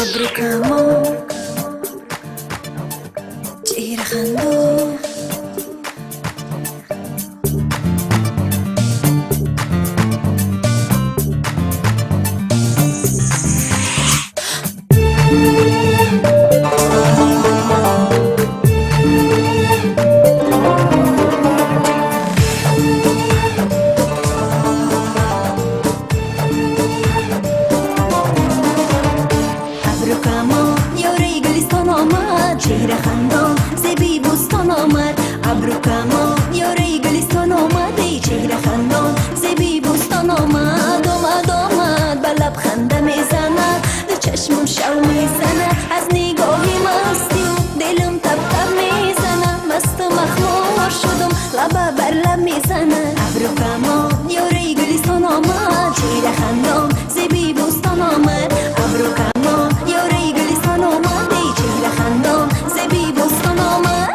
Абру камон, чеҳра хандон. Чеҳра хандон, зеби бӯстон омад. Абру камон, ёраи гулистон омад. Эй чеҳра хандон, зеби бӯстон омад. Омад, омад, ба лаб ханда мезанад, ду чашмам шав мезанад. Аз нигоҳи мастию дилам тап-тап мезанад. Масту махмор шудум, лаба бар лаб мезанад. Абру камон, ёраи гулистон омад. Чеҳра хандон, зеби бӯстон омад. Абру камон, ёраи гулистон омад. Эй чеҳра хандон, зеби бӯстон омад.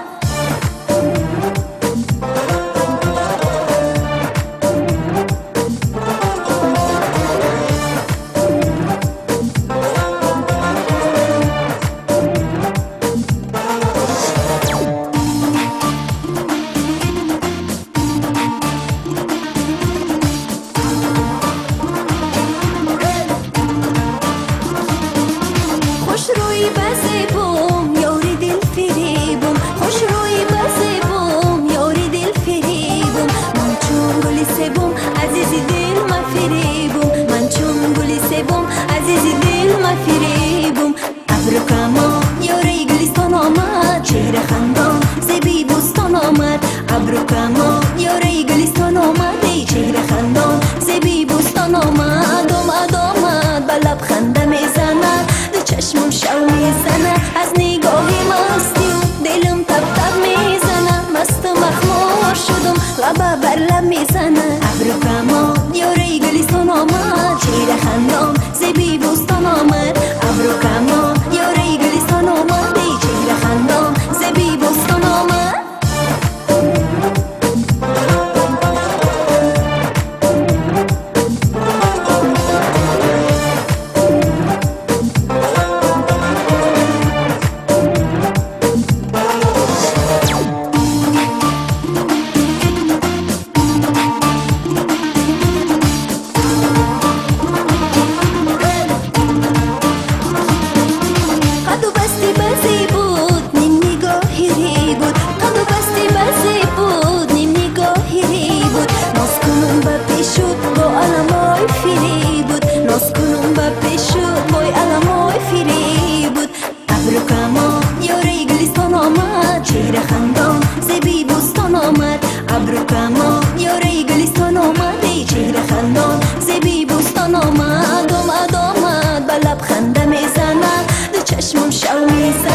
Хушрӯи ба зебом, ёри дилфиребум. Хушрӯи ба зебом, ёри дилфиребум. Ман чун гули себум, азизи дил мафиребум. Ман чун гули себум, азизи дил мафиребум. Абру камон, ёраи гулистон омад. Чеҳра хандон, зеби бӯстон омад. Абру камон, ёраи гулистон омад. Эй чеҳра хандон, зеби бӯстон омад. Омад, омад, ба лаб ханда мезанад, ду чашмам шав мезанад. Аз нигоҳи мастию дилам тап-тап мезанад. Масту махмор шудум, лаба бар лаб мезанад. Абру камон, ёраи гулистон омад. Чеҳра хандон, зеби бӯстон омад. Абру камон, ёраи гулистон омад. Эй чеҳра хандон, зеби бӯстон омад. Қаду басти базе буд, ним нигоҳи рӣ буд. Қаду басти базе буд, ним нигоҳи рӣ буд. Ноз кунум ба пешу бо аламои фирӣ буд. Ноз кунум ба пешу бой аламои фирӣ буд. Абру камон, ёраи гулистон омад. Чеҳра хандон, зеби бӯстон омад. Абру камон, ёраи гулистон омад. Эй чеҳра хандон, зеби бӯстон омад. Омад, омад, ба лаб ханда мезанад, ду чашмам шав мезанад.